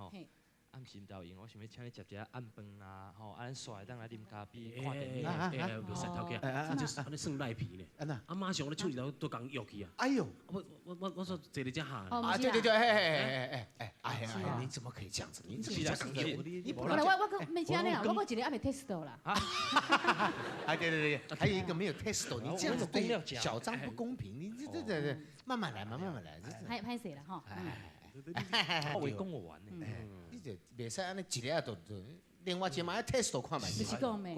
吼。暗時毋知有閒，我想欲請你食一下暗飯啊，吼，啊，咱煞會當來啉咖啡、看電影。哎哎，袂使頭家，這按呢算賴皮呢。啊，馬上我咧唱一條都共約去啊。哎呦，我說坐佇遮下。啊，對對對，哎哎哎哎哎哎哎，你怎麼可以這樣子？你這個你我我我沒請你啊，我閣一個還沒 test 到啦。啊，對對對，還有一個沒有 test 到，你這樣子對小張不公平。你這這這，慢慢來嘛，慢慢來。歹歹勢啦，吼。我話講無完呢。你這袂使按呢一下就就，另外一嘛愛 test 看覓。不是講咩？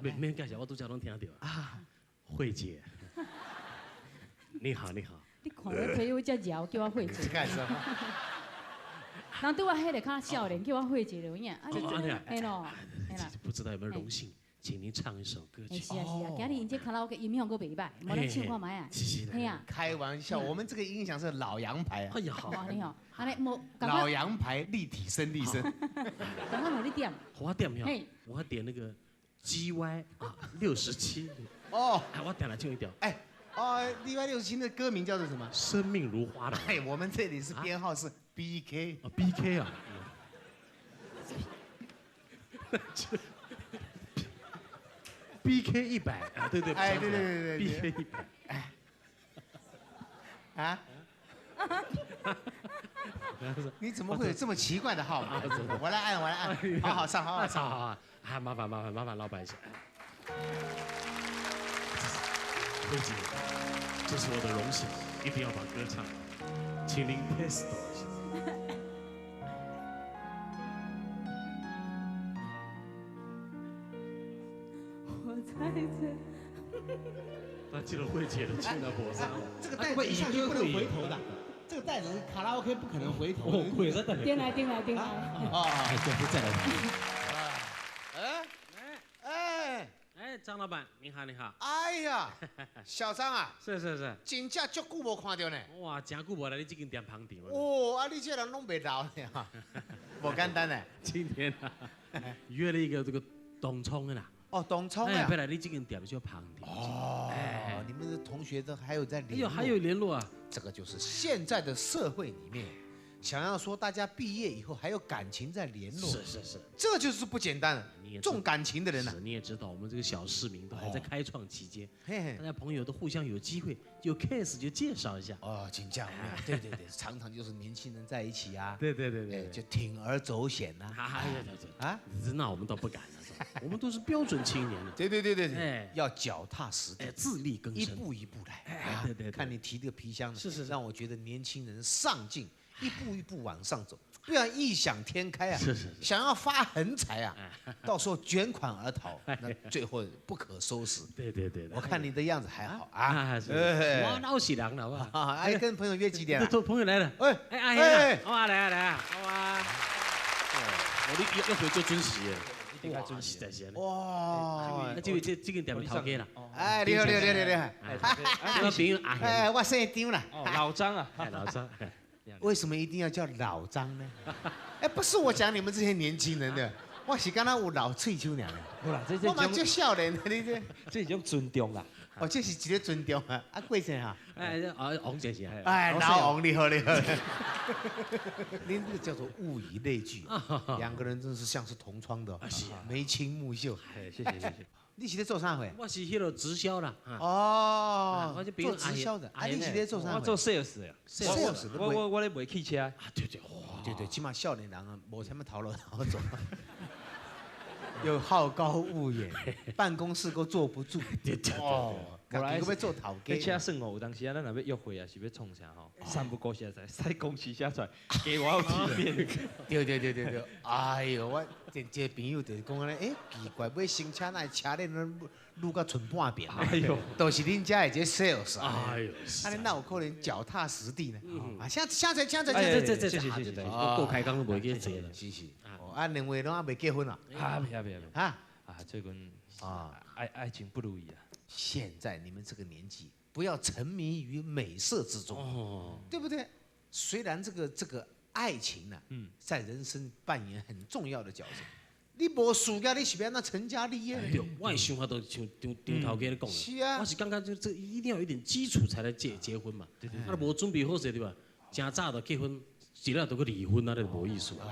免免介紹，我拄才攏聽著。啊，慧姐，你好你好。你看你朋友遮枵，叫我慧姐。人對我彼個較少年，叫我慧姐就有影。啊，嘿咯，不知道有沒有榮幸，請您唱一首歌曲。是啊是啊，今日𪜶這卡拉 OK 音響閣袂䆀，無咱唱看覓啊。是是。嘿啊。開玩笑，我們這個音響是老洋牌啊。哎呀好。你好，按呢無。老洋牌立體聲立聲。趕快予你點。我點呀。我點那個 GY 啊67。哦。我點來唱一條。哎，哦，GY 67的歌名叫做什麼？生命如花的。哎，我們這裡是編號是 BK。啊 BK 啊。BK 100啊，對對，哎對對對對，BK 100，哎，啊，你怎麼會有這麼奇怪的號碼？我來按，我來按，好好上，好好上，好好，啊，麻煩麻煩麻煩老闆一下。慧姐，這是我的榮幸，一定要把歌唱，請您 test 一下。他進了慧姐的進了火山。這個袋子一下就不能回頭的，這個袋子卡拉 OK 不可能回頭。哦，會的。點來點來點來。啊，再來。哎哎哎，張老闆，你好你好。哎呀，小張啊。是是是。真正足久無看著呢。哇，真久無來你這間店捧場。哦，啊，你這人攏袂老呢哈，無簡單呢。今天啊，約了一個這個東涌的啦。哦，同窗啊！本來你這間店就捧場。哦，你們的同學都還有在聯絡？還有聯絡啊！這個就是現在的社會裡面，想要說大家畢業以後還有感情在聯絡，是是是，這就是不簡單了。重感情的人呢，你也知道，我們這個小市民都還在開創期間，大家朋友都互相有機會有 case 就介紹一下。哦，請教，對對對，常常就是年輕人在一起啊，對對對對，就鋌而走險吶。對對對，啊，那我們倒不敢了，我們都是標準青年。對對對對對，要腳踏實地，自力更生，一步一步來。對對，看你提這個皮箱，是是，讓我覺得年輕人上進，一步一步往上走。不要異想天開啊！是是，想要發橫財啊，到時候捲款而逃，那最後不可收拾。對對對，我看你的樣子還好啊。我老實人了吧？啊，哎，跟朋友約幾點啊？朋友來了。哎哎阿賢啊，來啊來啊，好啊。我你約會就準時的，哇，實在是。哇，那這這這間店頭家啦。哎，你好你好你好你好。我朋友阿賢。哎，我姓張啦。老張啊，老張。為什麼一定要叫老張呢？哎，不是我講你們這些年輕人的，我是敢若有老喙鬚爾。我嘛足少年的，你這這是一種尊重啦。哦，這是一個尊重啊。啊，貴姓啊？哎，啊，王先生。哎，老王，你好，你好。您這個叫做物以類聚，兩個人真是像是同窗的，眉清目秀。哎，謝謝謝謝。你是咧做啥貨？我是彼個直銷啦。哦，做直銷的。啊，你是咧做啥？我做 sales 的。 sales，我咧賣汽車。啊，對對，對對，起碼少年人啊，無啥物頭路好做。又好高騖遠，辦公室閣坐不住。對對對。哦，家己閣欲做頭家。車算哦，有當時啊，咱若欲約會啊，是欲創啥吼？三不五時在使公司寫出來，給我有體面。對對對對對，哎呦，我一個朋友就是講按呢，欸，奇怪，買新車哪會車鏈攏擼到賰半邊？哎呦，都是恁遮的這 sales 啊。哎呦，按呢哪有可能腳踏實地呢？啊，請請坐，請坐，這這這這這這，我過開工都袂記坐了。是是，哦，啊，兩位攏猶未結婚啊？啊，未啊未啊未。啊啊，最近啊，愛情不如意啊。現在你們這個年紀，不要沉迷於美色之中，對不對？雖然這個愛情呢，在人生扮演很重要的角色。你無事業，你是欲按怎成家立業？對，我的想法都像張張頭家咧講的。是啊，我是感覺這這一定要有一點基礎才來結婚嘛。對對。啊，無準備好勢對吧？誠早就結婚，一了都閣離婚啊，你無意思。哦，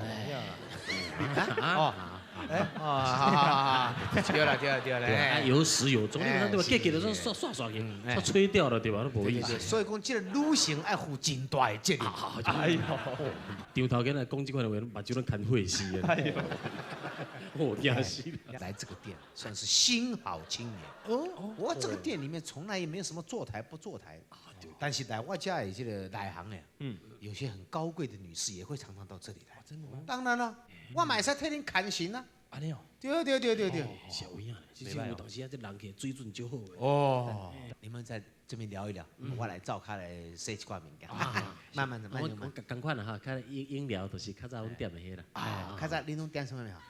哎，哦，好好好，對啦對啦對啦，有始有終，你對吧？結結就說刷刷刷去，刷吹掉了對吧？都無意思。所以講，這個女性愛負真大的責任。哎呦，張頭家來講這款話，目睭攏牽血絲啊！哎呦，我驚死。來這個店算是新好青年。哦，我這個店裡面從來也沒有什麼坐台不坐台。但是來我遮的這個內行的，有些很高貴的女士也會常常到這裡來。真的嗎？當然啦，我嘛會使替恁牽線啊。按呢哦。對對對對對。是有影，這有當時啊，這人客水準足好的。哦，你們在這邊聊一聊，我來灶跤來洗一寡物件。慢慢的，慢慢。我仝款啦哈，較飲飲料就是較早阮點的彼啦。啊，較早恁攏點啥物啊？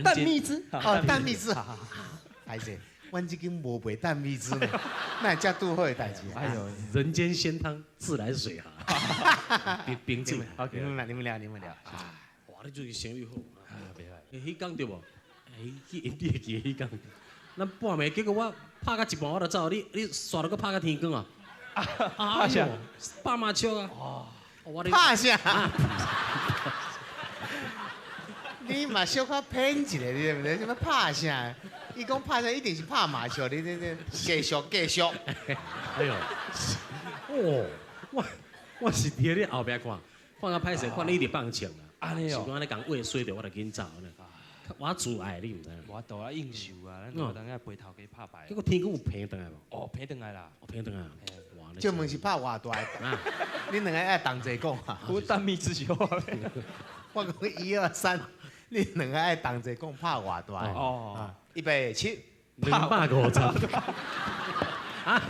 蛋蜜汁。哦，蛋蜜汁。歹勢，阮這間無賣蛋蜜汁呢，那會遮拄好的代誌。哎呦，人間仙湯自來水哈，冰冰水。你們你們聊，你們聊。哇，你最近生意好。彼工對無？去你會記彼工？咱半暝，結果我拍到一半我就走，你煞落閣拍到天光啊！拍啥？拍麻將啊！哦，拍啥？你嘛小可騙一下，你知毋知？啥物拍啥？伊講拍啥，一定是拍麻將。你你你繼續繼續。哎呦！哦，我是佇咧後壁看，看較歹勢，看你一直放槍啊！是講按呢共話衰著，我就緊走呢。我自愛你毋知影？無法度啊，應酬啊，咱就當下陪頭家拍牌。結果天公有平轉來無？哦，平轉來啦。哦，平轉來。哇！這問是拍偌大？恁兩个愛同齊講啊？我蛋蜜汁是好。我講一二三，恁兩个愛同齊講拍偌大？哦。預備起。250。啊！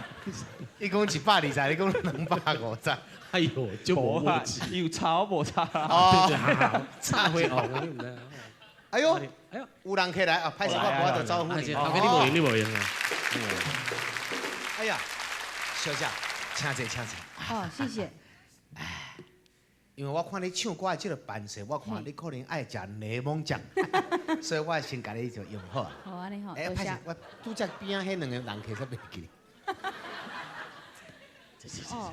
伊講120，你講250。哎呦，就無默契。有差無差？哦，差會哦，你毋知。哎呦，哎呦，有人客來啊！歹勢，我無法度招呼你。頭家你無閒，你無閒啊。哎呀，小姐，請坐，請坐。哦，謝謝。哎，因為我看你唱歌的這個扮勢，我看你可能愛食檸檬醬，所以我先共你就用好。好啊，你好。哎，歹勢，我拄則邊仔彼兩個人客才袂記。哦。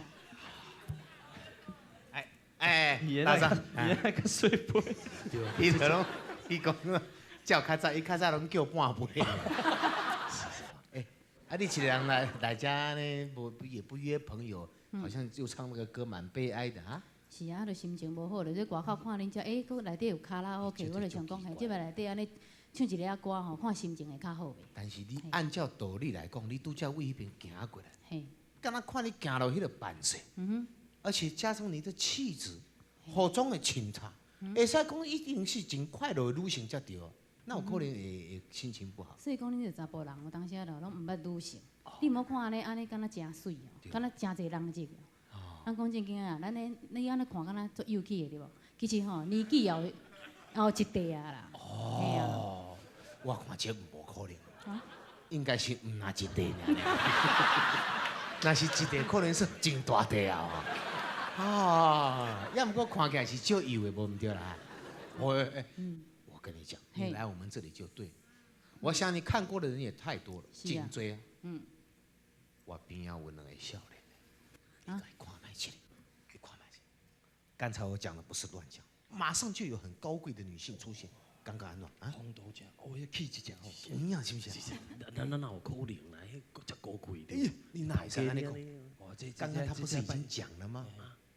哎，大張，伊那個水杯，伊就攏。伊講叫較早，伊較早攏叫半杯。哎，啊，你一個人來來遮呢，無也不約朋友，好像就唱那個歌，蠻悲哀的啊。是啊，就心情無好，就佇外口看恁遮，欸，閣內底有卡拉 OK，我就想講，嘿，這擺內底按呢唱一下歌吼，看心情會較好袂？但是你按照道理來講，你拄才為彼邊行過來，嘿，敢若看你行落彼個扮勢，而且加上你的氣質、服裝的穿插。會使講一定是真快樂的女性才對，那有可能會心情不好。所以講，恁這查埔人有當時啊，攏毋捌女性。你毋好看按呢按呢，敢若誠媠哦，敢若誠濟人質。咱講正經啊，咱咧你按呢看敢若足幼齒的對無？其實吼年紀也有一塊啊啦。哦，我看這無可能，應該是毋若一塊爾。若是一塊，可能是真大塊啊。啊，猶毋過看起來是少幼的，無毋對啦。我，我跟你講，你來我們這裡就對。我想你看過的人也太多了，真濟啊。我邊仔有兩個少年的，你看覓這個，你看覓這個。剛才我講的不是亂講，馬上就有很高貴的女性出現。剛剛按怎啊？紅豆醬，哦，彼氣質真好。有影是毋是？咱咱哪有可能啦？彼遮高貴的。你哪會使按呢講？剛剛他不是已經講了嗎？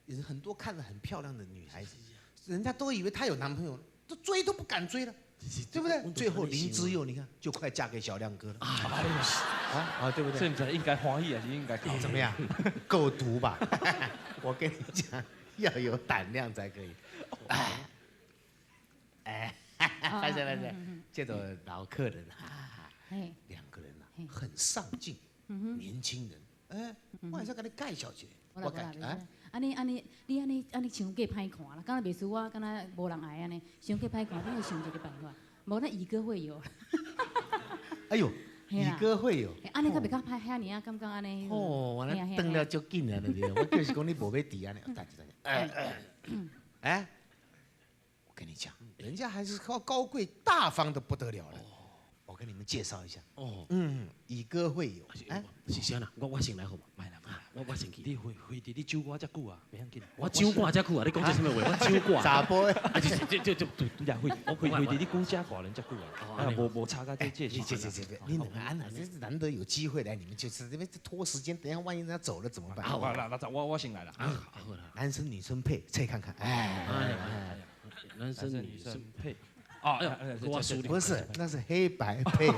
有很多看着很漂亮的女孩子，人家都以為她有男朋友，都追都不敢追了，對不對？最後林姿佑，你看就快嫁給小亮哥了。啊，對不對？這毋知應該歡喜還是應該哭？怎麼樣？夠毒吧？我跟你講，要有膽量才可以。哎，哎，來來來，這都老客人啊，兩個人啊，很上進，年輕人。哎，我還是給你介紹一下，我介啊。按呢按呢，你按呢按呢傷過歹看啦，敢若袂輸我，敢若無人愛按呢，傷過歹看，你要想一個辦法，無咱以歌會友。哎呦，以歌會友，按呢較袂較歹，遐爾啊，感覺按呢。哦，我那轉了足緊啊，對不對？我就是講你無欲佇按呢，等下等下。哎，我跟你講，人家還是靠高貴大方的不得了了。我跟你們介紹一下。哦。嗯，以歌會友。哎，是啥啦？我先來好無？莫啦莫啦。我先去。你回回伫你酒馆遮久啊，袂要紧。我酒馆遮久啊，你讲这什么话？我酒馆。查甫的。啊，就你回我回回伫你古家寡人遮久啊，啊，无差到这这这这这，你两个安娜，这是难得有机会来，你们就是这边拖时间，等下万一人家走了怎么办？好，那我先来了。好啦。男生女生配，再看看，哎，男生女生配。哦，不是，那是黑白配。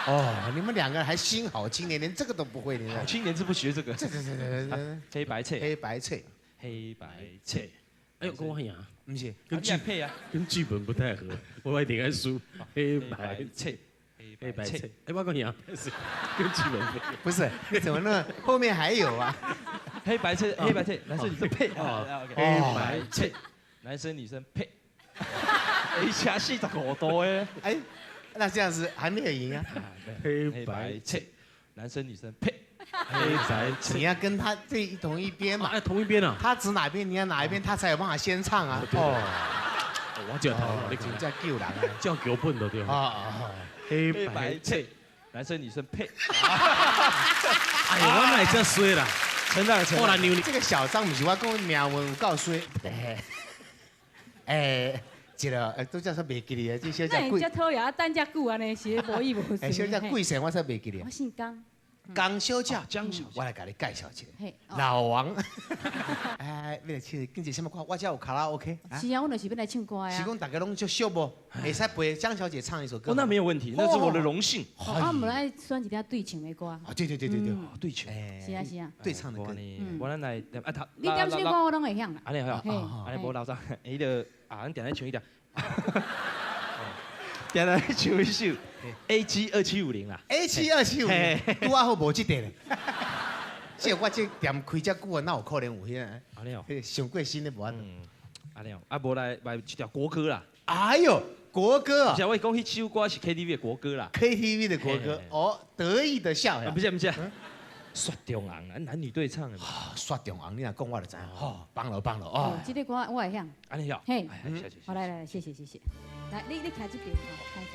哦，你们两个还新好青年，连这个都不会，好青年是不学这个。这黑白切，黑白切，黑白切。哎呦，跟我一样，不是，跟剧配啊，跟剧本不太合，我一定爱输。黑白切，黑白切。哎，我跟你讲，是跟剧本不是，你怎么那么后面还有啊？黑白切，黑白切，男生女生配啊。黑白切，男生女生配。哎，车45度的，哎，那这样子还没有赢啊？黑白切，男生女生配，黑白切，你要跟他这同一边嘛？哎，同一边啊。他指哪边，你要哪一边，他才有办法先唱啊。哦，我就头，你真叫救人啊，叫脚本就对。啊，黑白切，男生女生配。哎呦，我哪这衰啦？陈大，我来扭你。这个小张不是我讲命运有够衰。哎。这个都叫说袂记哩啊，这小姐贵。那遮讨厌，等遮久按呢，是无意无思。哎，小姐贵姓？我才袂记哩。我姓江。江小姐，江小姐，我来共你介绍一下。老王。哎，你来唱，跟一什么歌？我遮有卡拉 OK。是啊，我就是欲来唱歌啊。是讲大家拢足熟无？会使陪江小姐唱一首歌。哦，那没有问题，那是我的荣幸。啊，我们来选一条对唱的歌。啊，对对对对对，对唱。是啊是啊。对唱的歌。我咱来啊，他。你点什么歌我拢会晓啦。按呢好，按呢无老张，伊就啊，咱定来唱一条。定来唱一首 A G 2750啦，A G 2750，拄仔好无这块咧。这我这店开遮久啊，哪有可能有彼个？按呢哦，上过新的无法度。按呢哦，啊无来来一条国歌啦。哎呦，国歌啊！不是，我讲彼首歌是 K T V 的国歌啦。 K T V 的国歌，哦，得意的笑。不是不是，雪中红，男女对唱的嘛。雪中红，你若讲我就知。吼，帮了帮了哦。这个歌我会晓。按呢晓。嘿，谢谢。好来来，谢谢谢谢。来，你徛这边吼，开始。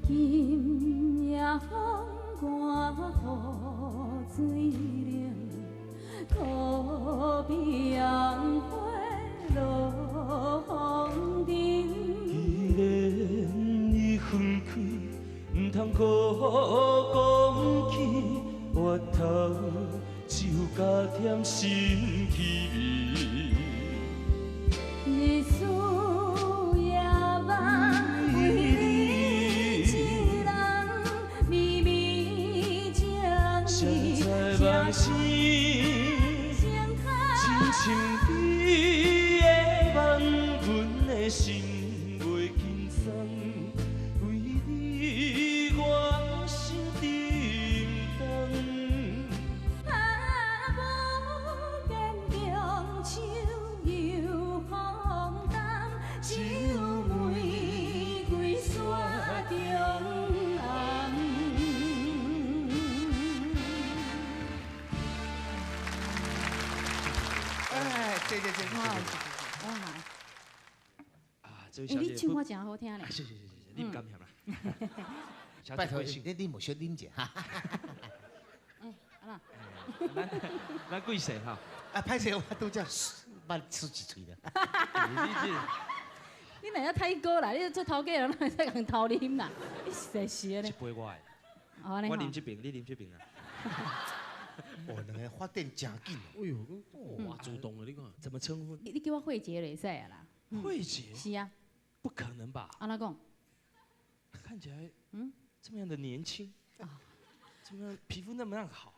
今夜风寒雨水冷，可比红花落红尘。既然已分开，毋通阁讲起，越头酒加添心气味。日思夜梦，为你一人绵绵情意，谁在梦醒，深深你的梦，阮的心袂轻松，为你我心沉重。啊，无坚强，手又风重，只有玫瑰雪中红。哎，对对对对。哇！啊，这位小姐，你唱歌真好听咧。谢谢谢谢谢，你毋敢嫌啦。拜托，你无小啉一下。哎，阿啦。咱贵姓哈？啊，歹势，我拄才捌出一喙啦。你若太高啦，你做头家人，哪会使共偷啉啦？你实在是咧。这杯我的。我啉这边，你啉这边啊。哦，两个发展真紧。哎呦，哇，主动的，你看。怎么称呼？你叫我慧姐就会使啊啦。慧姐？是啊。不可能吧？按怎讲？看起来，这么样的年轻，这么样皮肤那么样好，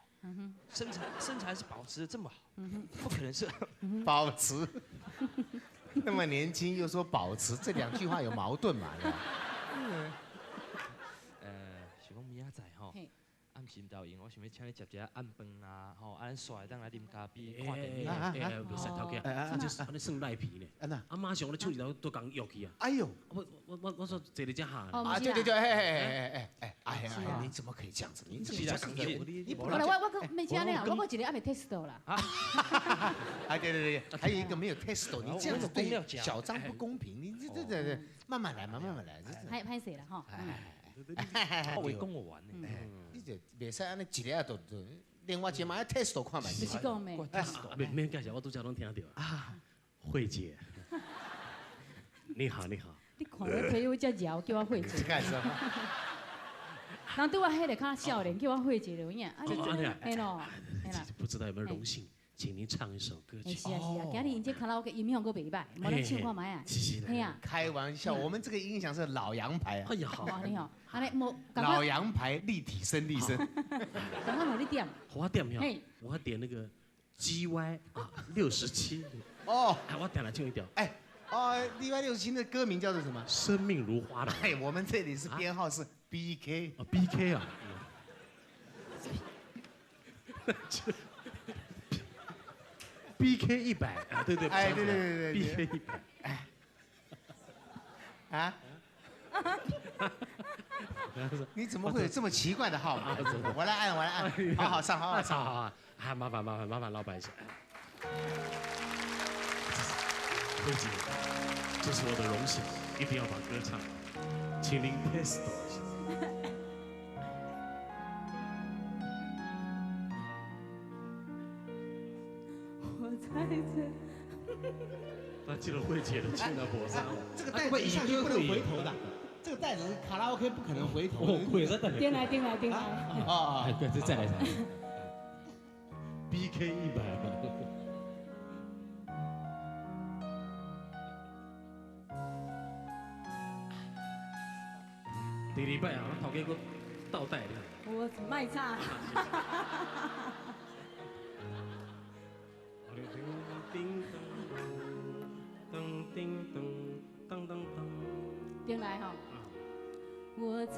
身材是保持的这么好，不可能是保持那么年轻又说保持，这两句话有矛盾嘛？是讲明仔载吼，啊，暂时毋知有闲，我想欲请你食一下暗饭啊，吼，啊，咱煞会当来啉咖啡、看电影。哎，袂使头家，这是按呢算赖皮呢。啊，马上我咧唱一条都共约去啊。哎呦，我说坐伫遮下。啊，对对对，哎哎哎哎哎哎，你怎么可以这样子？你这个你不来，我阁没这样，我阁一个还未 test 到啦。啊，对对对，还有一个没有 test 到，你这样子对小张不公平。你这慢慢来嘛，慢慢来。歹歹势啦吼。我讲我玩呢，你这袂使按呢一个都都，另外一个嘛爱 test 看觅。你是讲咩？免免介绍，我拄才拢听著。啊，慧姐，你好你好。你看你皮肤遮沓，叫我慧姐。干什么？人对我彼个较少年，叫我慧姐就有影。嘿咯，不知道有没有荣幸，请您唱一首歌曲。是啊是啊，今日𪜶这卡拉 OK 音响阁袂歹，无咱唱看觅啊。是是。嘿啊。开玩笑，我们这个音响是老洋牌啊。哎呀好。你好，按呢无。老洋牌立体声立声。赶快予你点。我点呀。我点那个 GY 啊67。哦。我点来唱一条。哎，哦，GY 67的歌名叫做什么？生命如花的。哎，我们这里是编号是 BK。哦 BK 啊。BK 100啊，对对，哎，对对对对，BK 100，哎，啊，你怎么会有这么奇怪的号码？我来按，我来按，好好上，好好上，好好，啊，麻烦麻烦麻烦老板一下，慧姐，这是我的荣幸，一定要把歌唱，请您 test 一下。他进了慧姐的进了火山。这个袋子一下就不能回头的，这个袋子卡拉 OK 不可能回头。点来点来点来。啊，对，再来一次。BK 100。第二摆啊，我头家阁倒带了。我卖唱。叮咚当当当，点来吼。我踩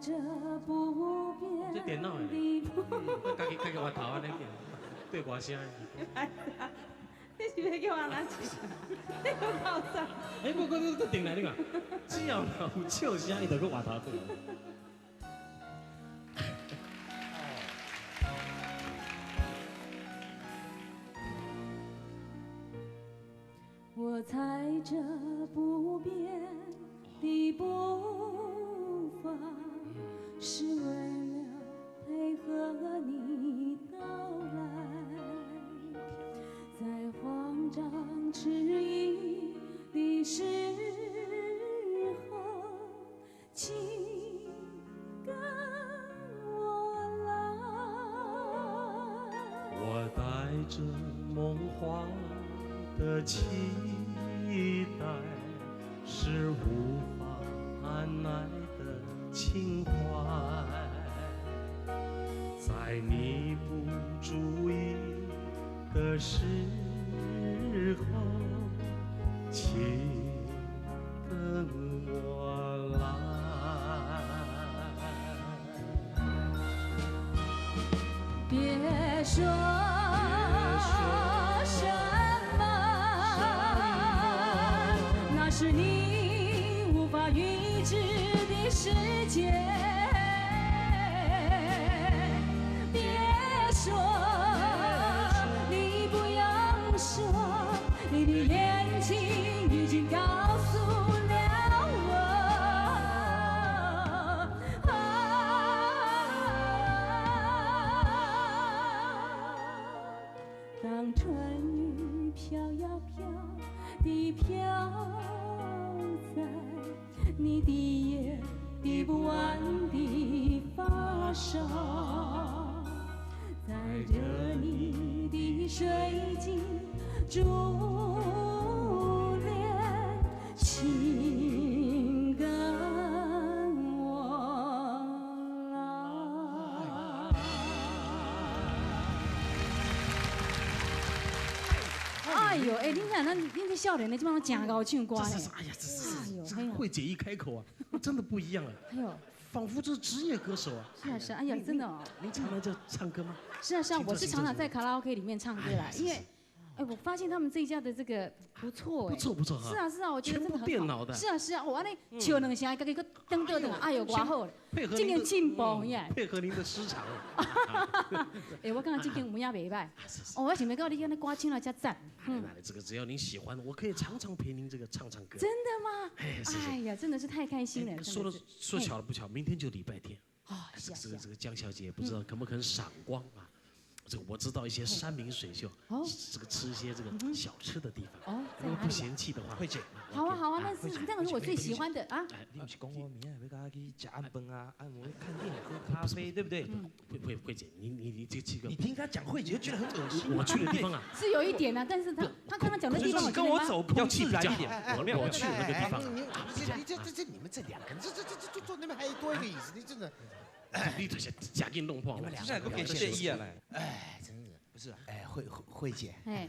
着不变这电脑的，我家己家己回头按呢点，对歌声。你是欲叫我按怎唱？你阁够啥？哎，我顶来你看，只要有笑声，伊就阁回头转。我踩着不变的步伐，是为了配合你到来，在慌张迟疑的时候，请跟我来。我带着梦幻的期待，是无法按捺的情怀，在你不注意的时候，请跟我来。别说什么，那是你无法预知的世界。别说，你不用说，你的眼睛已经告诉了我。当春雨飘呀飘地飘在你的眼滴不完的发梢，载着你的水晶珠帘，请跟我来。哎呦，哎，你看咱恁这少年的，这摆拢真𠢕唱歌呢。哎呀，这是慧姐一开口啊，真的不一样啊。哎呦，仿佛就是职业歌手啊。是啊是啊，哎呀，真的哦。您常常在唱歌吗？是啊是啊，我是常常在卡拉 OK 里面唱歌啦，因为，哎，我发现他们这一家的这个不错哎，不错不错哈。是啊是啊，我觉得真的很好。全部电脑的。是啊是啊，我按呢笑两声，家己阁转倒转，哎呦，偌好咧。配合这间进步耶。配合您的失常。哎，我感觉这间有影袂歹。哦，我想袂到你按呢歌唱来遮赞。嗯，这个只要您喜欢，我可以常常陪您这个唱唱歌。真的吗？哎，是是。哎呀，真的是太开心了。说了说巧了不巧，明天就礼拜天。哦，这个江小姐不知道肯不肯赏光啊？这个我知道一些山明水秀，这个吃一些这个小吃的地方。哦，如果不嫌弃的话，慧姐，好啊好啊，那是那个是我最喜欢的啊。你不是讲我明仔要佮去食暗饭啊，按摩、看电影、喝咖啡，对不对？慧姐，你这几个，你听他讲慧姐就觉得很恶心。我去的地方啊，是有一点啊，但是他刚刚讲的地方，你跟我走空气自然一点。我去那个地方，你这你们这两个人，这坐那边还多一个椅子，你真的。你这是假劲弄破，你们两个给建议啊来。哎，真是不是？哎，慧姐。哎。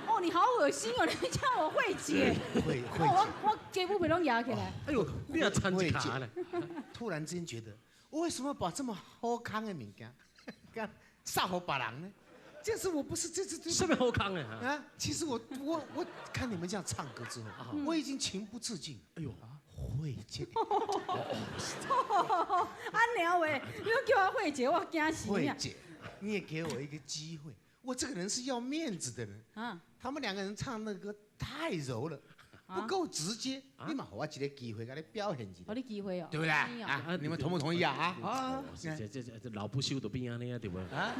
哦，你好恶心哦！你叫我慧姐。慧慧姐。我鸡母皮拢压起来。哎呦，你也参一卡呢？突然之间觉得，我为什么把这么好康的物件，干撒予别人呢？这次我不是这次什么好康的啊？其实我看你们这样唱歌之后，我已经情不自禁。哎呦。慧姐，按娘喂，你叫我慧姐，我惊死。慧姐，你也给我一个机会，我这个人是要面子的人。啊，他们两个人唱那个歌太柔了，不够直接。你嘛，给我一个机会，给你表现一下。给你机会哦，对不对？啊，你们同不同意啊？啊，这老不休都变按呢啊，对不？啊，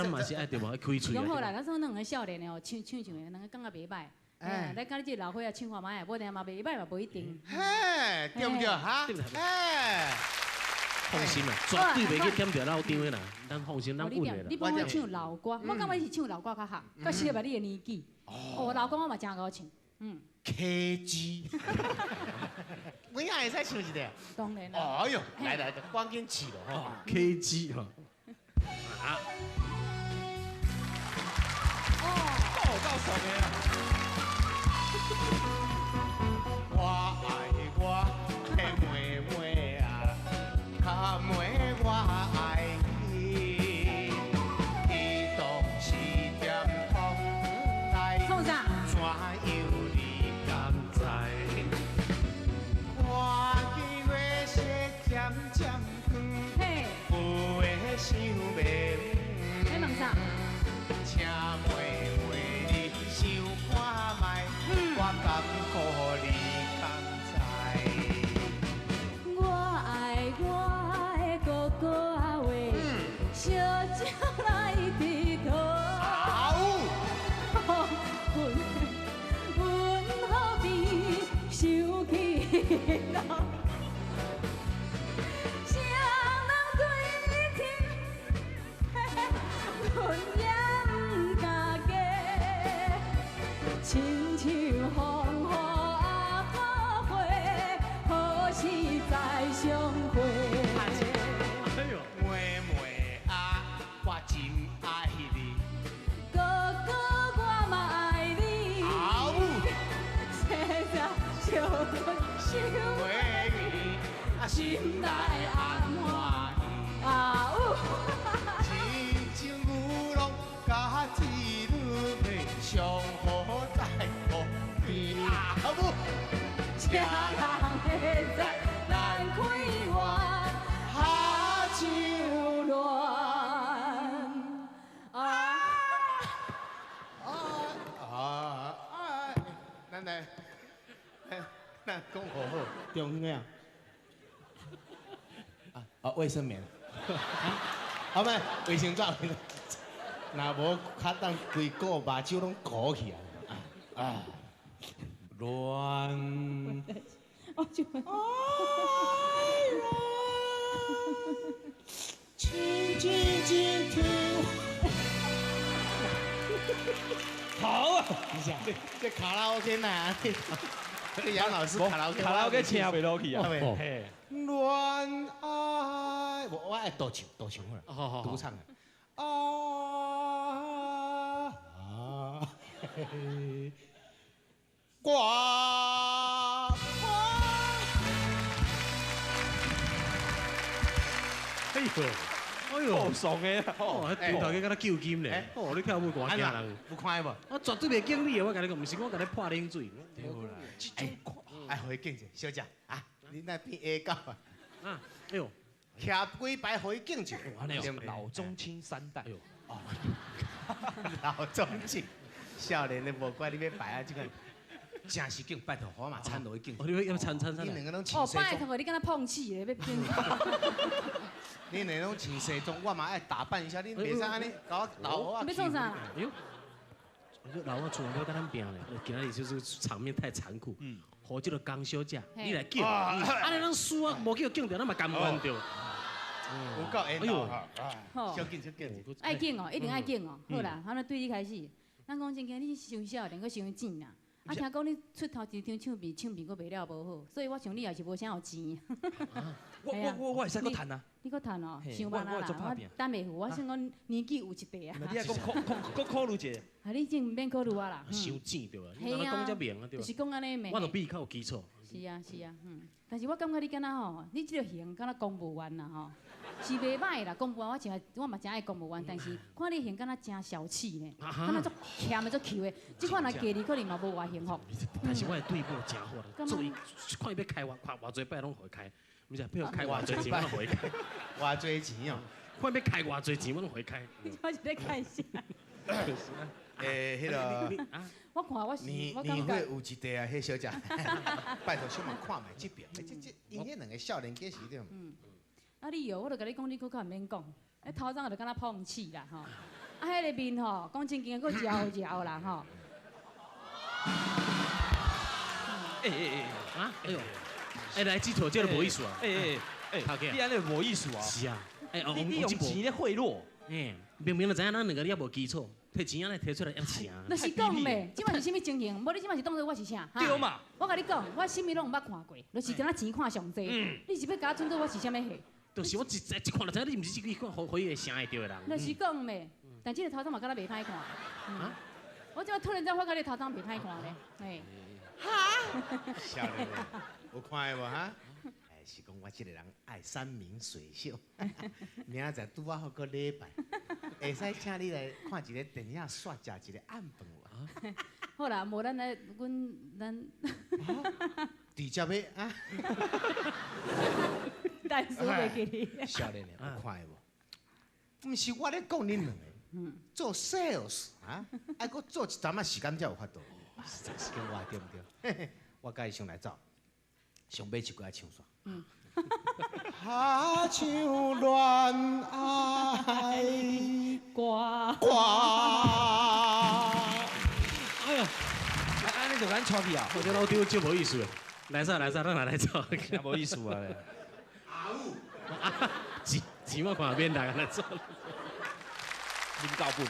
嘛是爱对不？爱开嘴。讲好啦，咱说两个少年的哦，唱唱唱的，两个感觉袂歹。哎，来，佮你这个老岁仔唱看觅，无定嘛袂歹嘛，无一定。嘿，对不对？哈，哎，放心啦，绝对袂去点著老张的啦，咱放心，咱稳的啦。你帮我唱老歌，我感觉是唱老歌较合，较适合你的年纪。哦，老歌我嘛真𠢕唱，嗯。K G，我也会使唱一个。当然啦。哎呦，来来，赶紧试咯吼。K G 哈。啊。哦，够爽的。我爱我的妹妹啊，较妹我爱伊，伊当时踮窗内，创啥？怎样你敢知？看见月色渐渐光，有的想袂你问啥？请妹妹你想看觅。我感觉你敢知？我爱我的哥哥啊喂，小鸟来佚佗。阮何必想起老？谁人对天，阮也不敢假，亲像风雨阿婆花，何时再相会？哎呦，妹妹啊，我真爱你。哥哥，我嘛爱你。好。世世相相心内暗欢喜。啊有。亲像牛郎佮织女相好在河边。啊母，谁人会知咱开怀哈手恋啊啊啊！咱来，咱讲好好，中的啊。啊，卫生棉。好没？卫生纸。若无，较当规个目睭拢糊起来。啊。乱。我就。爱人，请静静听。好啊！你想，这卡拉 OK 哪？这杨老师卡拉 OK，卡拉 OK 请袂落去啊！嘿。恋爱，我爱独唱，独唱好，独唱啊。啊！挂。哎呦，哎呦，爽的，哦，顶头家敢若救金咧，哦，你跳舞偌惊人，有看无？我绝对袂敬你的，我共你讲，毋是我共你泼冷水。对啦，这种爱予伊敬者，小姐啊，你那变下狗啊？啊，哎呦，徛几排予伊敬者，老中青三代。哦，老中青，少年的无怪你欲排啊，这个。真是敬，拜托，我嘛参落去敬。哦，你欲参参参。你两个拢穿西装。哦，拜托，你敢若碰瓷咧，欲敬。你两个拢穿西装，我嘛爱打扮一下。你袂使按呢，共我老啊。欲创啥？哎呦，老我厝要共咱拼咧，今仔日就是场面太残酷。嗯。予这个江小姐，你来敬，按呢咱输啊，无叫敬著，咱嘛甘愿著。有够缘投哈！小敬小敬。爱敬哦，一定爱敬哦。好啦，好，那对你开始。咱讲正经，你伤少年，阁伤钱啦。啊，听讲你出头一张唱片，唱片阁卖了无好，所以我想你也是无啥有钱。我会使阁趁啊！你阁趁哦，想办法啦。我等袂赴，我想讲年纪有一块啊。你爱阁考阁考虑一下。啊，你真毋免考虑我啦。伤钱对吧？你讲遮明啊对吧？就是讲按呢我就比你较有基础。是啊是啊，嗯。但是我感觉你敢若吼，你这个型敢若公务员啦吼，是袂歹啦。公务员我真我嘛真爱公务员，但是看你型敢若真小气呢，敢若足俭的足抾的。这款来嫁你可能嘛无偌幸福。但是我的对某真好啦，做伊看伊欲开偌看偌济摆拢予伊开，毋是，比如开偌济钱我拢予伊开。偌济钱哦，看欲开偌济钱我拢予伊开。你这是咧开啥？欸，彼个，我看我是，你你会有一块啊，彼小姐，拜托小莫看觅这边，这这，𪜶彼两个少年家是对。嗯，啊你哦，我就共你讲，你阁较毋免讲，彼头鬃就敢若碰瓷啦吼，啊，彼个面吼，讲正经的阁焦焦啦吼。欸欸欸，啊，哎呦，欸来这套这个无意思啊，欸欸欸，你按呢无意思啊？是啊，欸，你用钱咧贿赂，欸，明明就知影咱两个你也无基础。提钱按呢提出来要钱。那是讲咩？这摆是啥物情形？无你这摆是当做我是啥？对嘛？我共你讲，我啥物拢毋捌看过，就是敢若钱看上济。你是欲共我装做我是啥物货？就是我一一看就知影你毋是这款予伊会啥会著的人。那是讲咩？但这个头鬃嘛敢若袂歹看。啊？我这摆突然间发觉你头鬃袂歹看咧，嘿。哈？少年，有看无哈？是讲我这个人爱山明水秀，明仔载拄仔好阁礼拜，会使请你来看一个电影，煞食一个暗饭无？好啦，无咱来，阮咱直接欲啊？但是袂记哩。少年的，有看无？毋是我咧讲恁两个，做 sales 啊，爱阁做一阵仔时间才有法度。实在是讲我对毋对？我佮伊先来走，上尾一句爱唱煞。哈唱恋爱歌歌。哎呀，按呢就咱带去啊！我这老丢就无意思的，来啥来啥，咱来走。真无意思啊！阿五，钱钱我看免来来走。啉够本。